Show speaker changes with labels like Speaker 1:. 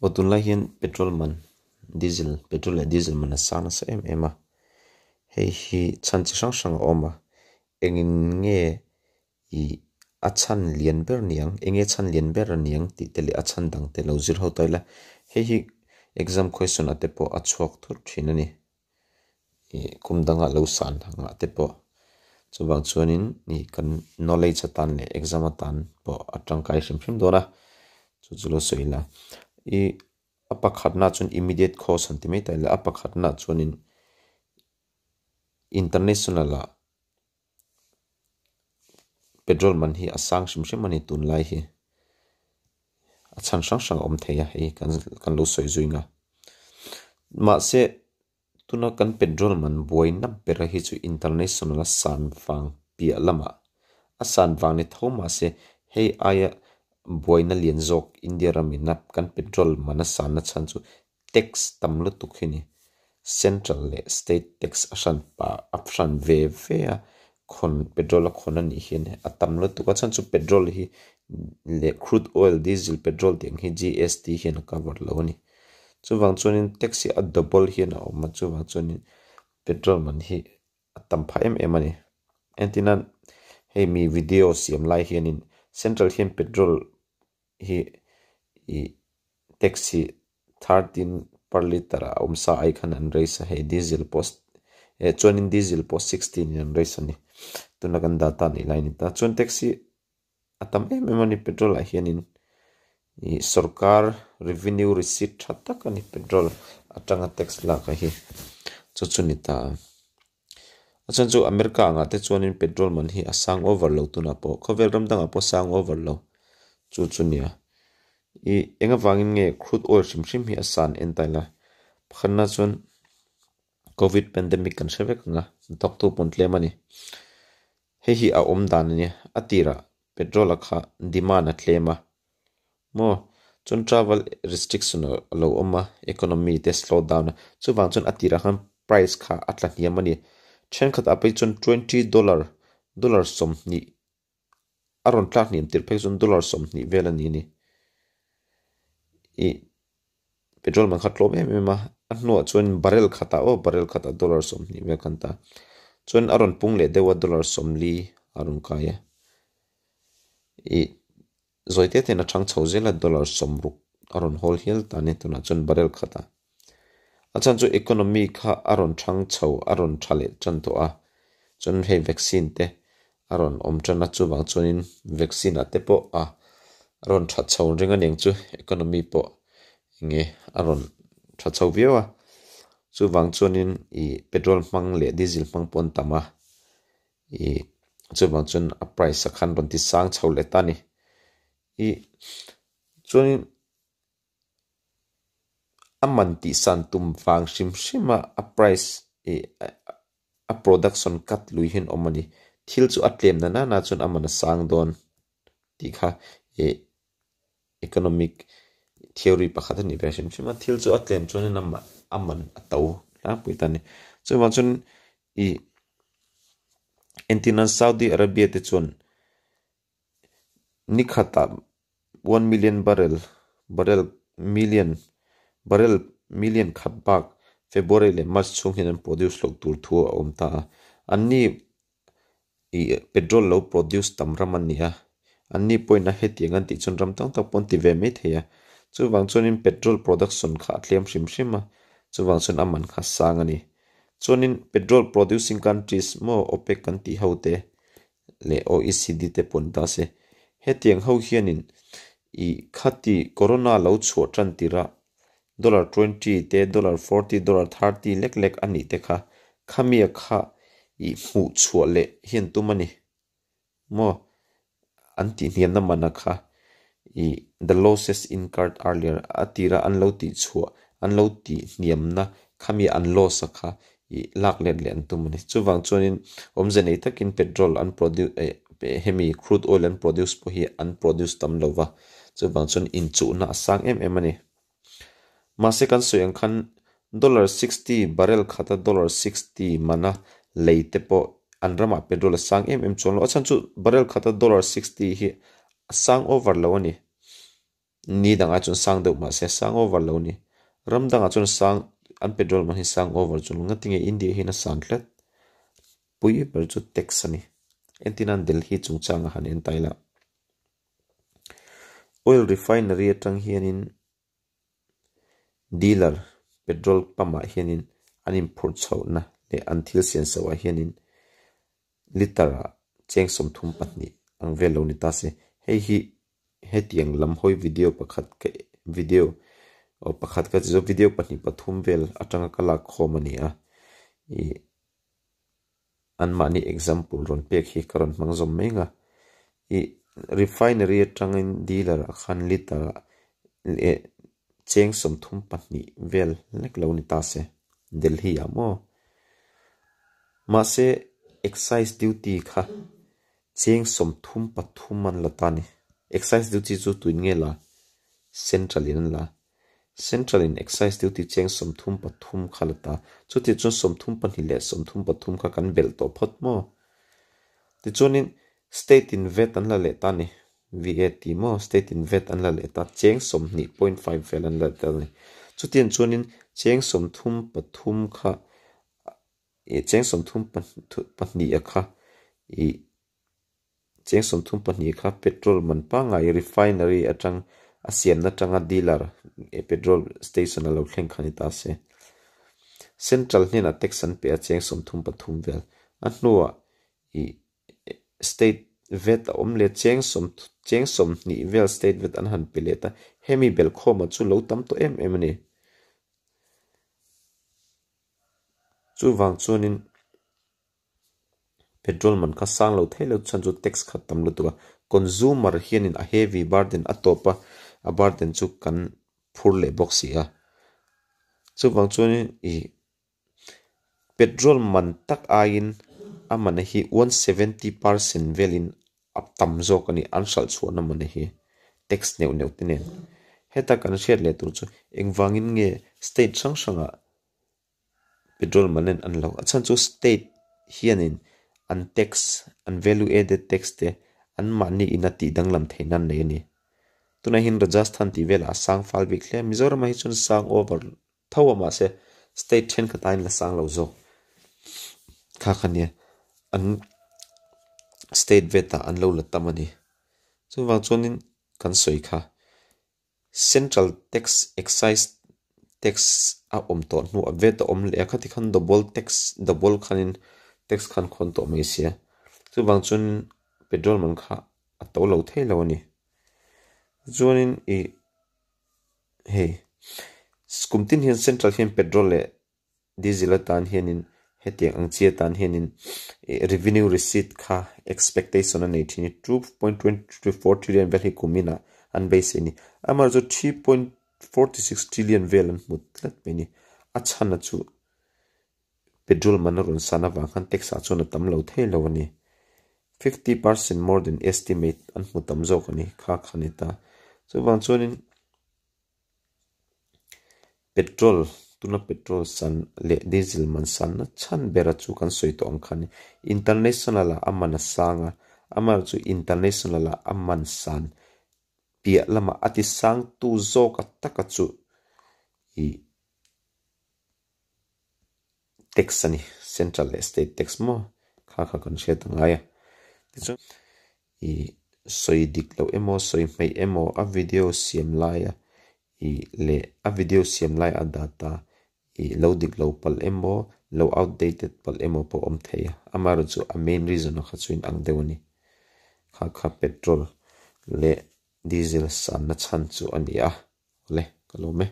Speaker 1: Aw tunlai hian petrol man diesel petrol leh diesel man a sang nasa em em a hei hi chhan chi hrang hrang a awm a engin nge ih a chhan lian ber ni ang eng nge chhan lian ber a ni ang tih te leh a chhan dang te lo zir ho ta ila hei hi exam question ah te pawh a chhuak thut thin a ni ih kum dangah lo san angah te pawh chuvang chuanin ih kan knowledge atan leh exam atan pawh a tangkai hrim hrim dawn a chu chu lo sawi ila ih a pakhatna chuan immediate cause han ti mai ta ila a pakhatna chuanin international ah petrol man hi a sang hrim hrim a ni tunlai hi a chhan hrang hrang a awm thei a hei kan kan lo sawi zui nga mahse tuna kan petrol man buaina ber hi chu international a san vang piah lamah a san vang ni tho mahse hei aia buaina lian zawk India ramina kan petrol man a sanna chhan chu tax tam lutuk hi ni central leh state tax a hran pa a hran ve ve a khawn petrol a khawn a nih hian a tam lutuk a chhan chu petrol hi leh crude oil diesel petrol tih ang hi G_S_T hian a cover lo a ni chuvang chuanin tax hi a double hian a awm a chuvang chuanin petrol man hi a tam phah em em a ni entirnan hei mi video siam lai hianin central hian petrol hi ih tax hi 13 per liter a awm sa ai khan an raise a hei diesel pawh eh chuanin diesel pawh 16 in an raise a ni tuna kan data neih lai a ni ta chuan tax hi a tam em em a ni petrol ah hianin ih sorkar revenue receipt tha tak a ni petrol atanga tax lak a hi chu chu ni ta a chhan chu America angah te chuanin petrol man hi a sang over lo tunah pawh khawvel ram dangah pawh sang over lo chu chu nia ih eng avangin nge crude oil hrim hrim hi a san en ta ila pakhatna chuan covid pandemic kan hre vek ang a thawktu pawn tlem a ni hei hi a awm dan a nia a tirah petrol a kha demand a tlem a maw chuan travel restriction a lo awm a economy te slow down a chuvang chuan a tirah khan price kha a tla hniam a ni thenkhat ah phei chuan twenty dollar dollar 20 a rawn tlak hniam tir phei chuan dollar 20 vel a ni a ni ih petrol man kha tlawm em em a a hnuah chuan barrel khatah aw barrel khatah dollar 20 vel khan ta chuan a rawn pung leh deuh a dollar 40 a rawn kai a ih zawi te ten a thang chho zel a dollar 60 a rawn hawl hial ta ni tunah chuan barrel khatah a chhan chu economy kha a rawn thang chho a rawn tha leh tan tawh a chuan hei vaccine te a rawn awm tan a chuvang chuanin vaccine ah te pawh a rawn tha chho ring a niang chu economy pawh enge a rawn tha chho viau a chuvang chuanin ih petrol hmang leh diesel hmang pawh an tam a ih chuvang chuan a price a khan rawn ti sang chho leh ta a ni ih chuanin a man tih san tum vang hrim hrim a a price ih a production cut lui hian awm a ni thil chu a tlem na nana chuan a man a sang dawn tih kha ih economic theory pakhat a ni ve hrim hrim a thil chu a tlem chuanin a man a to tlangpui ta a ni chuvang chuan ih entirnan Saudi Arabia te chuan ni khatah 1 million barrel barrel million barrel million khat bak February leh March chhung hian an produce loh tur thu a awm ta a an ni ih petrol lo produce tam ram an ni a an ni pawhin a hetiang an tih chuan ram tam tak pawh an ti ve mai thei a chuvang chuanin petrol production kha a tlem hrim hrim a chuvang chuan a man kha sang a ni chuanin petrol producing countries maw OPEC kan tih ho te leh OECD te pawn ta se hetiang ho hianin ih khati corona lo chhuah tan tira dollar 20 te dollar 40 dollar 30 lek lek ani te kha khamia kha ih hmuh chhuah leh hian tum ani maw an tih hniamna mana kha ih the losses incurred earlier a tira an lo tih chhuah an lo tih hniamna khami an loss a kha ih lak let leh an tum ani chuvang chuanin awmze nei takin petrol an produce hemi crude oil an produce pawh hi an produce tam lova chuvang chuan inchuhna a sang em em ani mahse kan sawi ang khan dollar 60 barrel khata dollar 60 mana lei te pawh an ramah petrol a sang em em chuan lo a chhan chu barrel khata dollar 60 hi a sang over lo ani. Ni dangah chuan sang deuh mahse sang over lo a ni. Ram dangah chuan sang an petrol man hi sang over chu ngatinge India hian a san tlat. Pui ber chu tax a ni. Entirnan Delhi chungchanga han en ta ila. Oil refinery atang hianin dealer petrol pump ah hianin an inphurh chhohna leh an thil siam soh ah hianin liter ah cheng 32 ang vel lo ni ta se. Hei hi hetiang lam hawi video pakhat ka video aw pakhat ka ti zawk video pahnih pathum vel atanga ka lak khawm a ni a ih anmahni example rawn pek hi ka rawn hmang zawm mai ang a ih refinery atangin dealer ah khan liter ah leh cheng 32 vel hlek lo ni ta se Delhi ah maw mahse excise duty kha cheng 33 an la ta a ni excise duty chu tuin nge la central in an la central in excise duty cheng 33 kha la ta chuti chuan 32 leh 33 kha kan belh tawh phawt maw tichuanin state in VAT an la leh ta a ni VAT maw state in VAT an la leh ta cheng 20.5 vel an la ta a ni chutiang chuanin cheng 33 kha cheng 32 kha ih cheng 32 kha petrol man pangai refinery atang a siamna atanga dealer petrol station a lo thleng kha ni ta se central hnenah tax an pe a cheng 33 vel a hnuah ih state VAT a awm leh cheng 20 vel state VAT an han pe leh ta hemi bel khawma chu lo tam tawh em em a ni chuvang chuanin petrol man kha sang lo thei lo chhan chu tax khat tam lutuk a consumer hianin a heavy burden a tawp a a burden chu kan phur leh bawk si a chuvang chuanin ih petrol man tak aiin a man hi 170% velin a tam zawk a ni an hralh chhuahna man hi tax neuh neuh te nen heta kan hriat leh tur chu engvangin nge state hrang hrangah petrol man en an lo a chhan chu state hianin an tax an value added tax te an mahni in a tih danglam theih nan nei a ni tunah hian Rajasthan tih velah a sang fal bik hle Mizoram ah hi chuan sang over tho a mahse state thenkhat aiin la sang lo zawk kha kha nia an state VAT ah an lo la tam a ni chuvang chuanin kan sawi kha central tax excise tax a awm tawh hnuah VAT a awm leh a khati khan double tax double khanin tax khan khawn tawh mai sia chuvang chuanin petrol man kha a to lo thei lo a ni chuanin ih hei kum tin hian central hian petrol leh diesel atan hianin hetiang ang chi atan hianin revenue receipt kha expectation a nei thin hi 2.24 trillion vel hi kuminah an beisei a ni amaherawhchu 3.46 trillion vel an hmu tlat mai a ni a chhan chu petrol man a rawn san avang khan tax ah chuan a tam lo thei lo a ni 50% more than estimate an hmu tam zawk a ni kha kha ni ta chuvang chuanin petrol tuna petrol san leh diesel man san na chhan bera chu kan sawi tawh ang khan international ah a man a sang a amaherawhchu international ah a man san piah lamah a ti sang tu zawk a taka chu ih tax a ni central leh state tax maw kha kha kan hriat a ngai a tichuan ih sawi dik loh emaw sawi hmeih emaw a video siam laia ih leh a video siam lai a data ih lo dik lo palh emaw lo outdated palh emaw pawh awm thei a amaherawhchu a main reason a kha chu in ang deuh a ni kha kha petrol leh diesel sanna chhan chu a ni a awle ka lawm e.